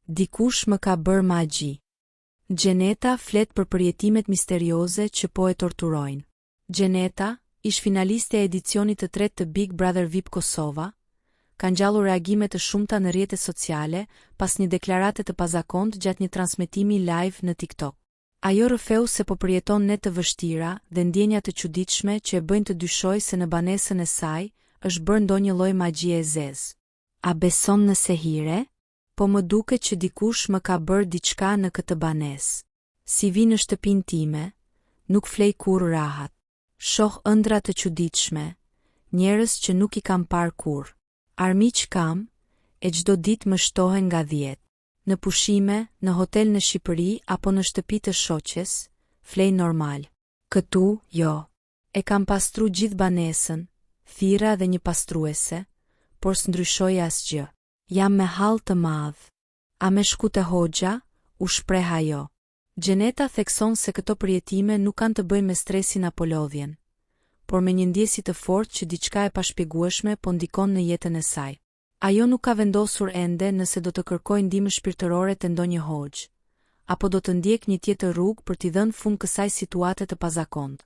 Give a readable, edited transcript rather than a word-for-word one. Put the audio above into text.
Dikush më ka bërë magji. Xheneta flet për përjetimet misterioze që po e torturojnë. Xheneta, ish-finalistja e edicionit të tretë të Big Brother VIP Kosova, ka ngjallur reagime të shumta në rrjetet sociale pas një deklarate të pazakontë gjatë një transmetimi live në TikTok. Ajo rrëfeu se po përjeton net të vështira dhe ndjenja të çuditshme që e bëjnë të dyshojë se në banesën e saj është bërë ndonjë lloj magjie e zezë. A beson në sehire? Po më duket që dikush më ka bërë diçka në këtë banesë. Si vi në shtëpinë time, nuk flej kurrë rahat. Shoh ëndrra të çuditshme, njerëz që nuk i kam parë kurrë. Armiq kam, e çdo ditë më shtohen nga dhjetë. Në pushime, në hotel në Shqipëri apo në shtëpi të shoqes, flej normal. Këtu, jo. E kam pastru gjithë banesën, thirra dhe një pastruese, por s'ndryshoi asgjë. Jam me hall të madh. A me shku te hoxha, u shpreh ajo. Xheneta thekson se këto përjetime nuk kanë të bëjnë me stresin apo lodhjen, por me një ndjesi të fortë që diçka e pashpjegueshme po ndikon në jetën e saj. Ajo nuk ka vendosur ende nëse do të kërkojë ndihmë shpirtërore te ndonjë hoxhë, apo do të ndjekë një tjetër rrugë për t'i dhënë fund kësaj situate të pazakontë.